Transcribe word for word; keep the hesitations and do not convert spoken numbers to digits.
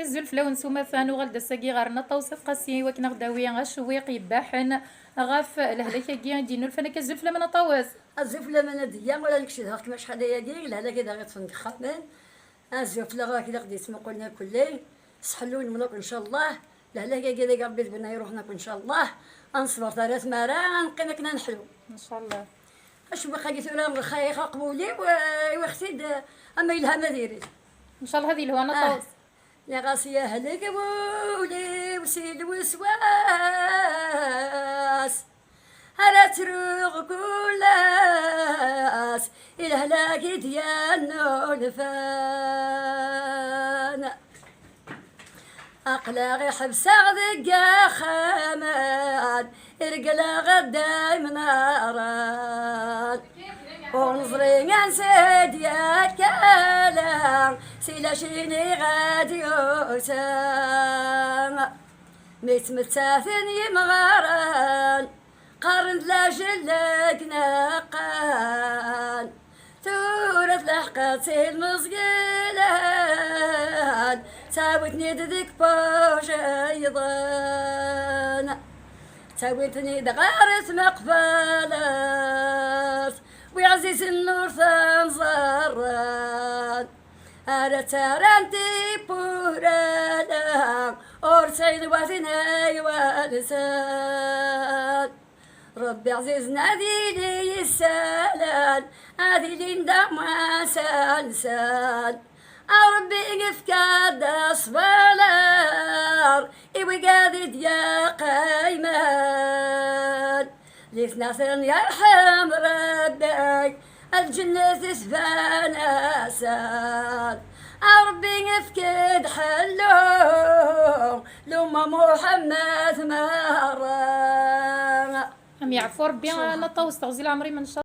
Azul fell-awen s umata, nuɣal-d ass-agi ɣer Nna Ṭawes At Qasi i wakken ad aɣ-d-tawi acewwiq yebbaḥen ɣef lehlak-agi i d-yennulfan akka. Azul fell-am a Nna Ṭawes. Azul fell-am a Nadiya, ula nekk cedhaɣ-kem acḥal ayagi, lehlak i d aɣ-iṭṭfen deg ixxamen. Azul fell-aɣ akk i d aɣ-d-yettmuqulen akk, s ḥellu n Nnun akk ncallah. Lehlak-agi deg Rebbi d win iruḥen akk ncallah. Ad neṣber tura tmara, ad neqqim akken ad neḥlu. Ncallah. Acewwiq-agi tura lxir aqbul-iw, eh, iwix-t-id, eh, ama yelha ma diri-t. Ncallah ad yelhu a Nna Ṭawes. Nniɣ-as yehlek wul-iw si lweswas, ara ttruɣ kul ass i lehlak i d-yennulfan. Aql-aɣ iḥebseɣ deg axxam, irgel-aɣ dayem naran. Ur neẓri ansi d-yakkala, si lacini ɣad yusa. Mi ttmettaten yimɣaren, qqaren d lajel deg neqqan. Tura tleḥqeḍ si lmeẓgilan, ttawin-ten-id deg pujiḍen. Ttawin-ten-id ɣer tmeqbalat, wi ɛzizen ur ten-ẓerren. Ara ttarran tiwwura-la, ur sɛin waten ay walsan. Rebbi ɛzizen ad yili yissalan, ad ilin d amwasansan. A Rebbi, efk-d aṣber i wigad i d-yeqqimen. Di tnaten yerḥem Rebbi, lǧennet isban-asen. A Rebbi, efk-d ḥellu, lumma Muḥemmed merra. Am yeɛfu Rebbi, a Nna Ṭawes, teɣzi leɛmer-im, ncallah.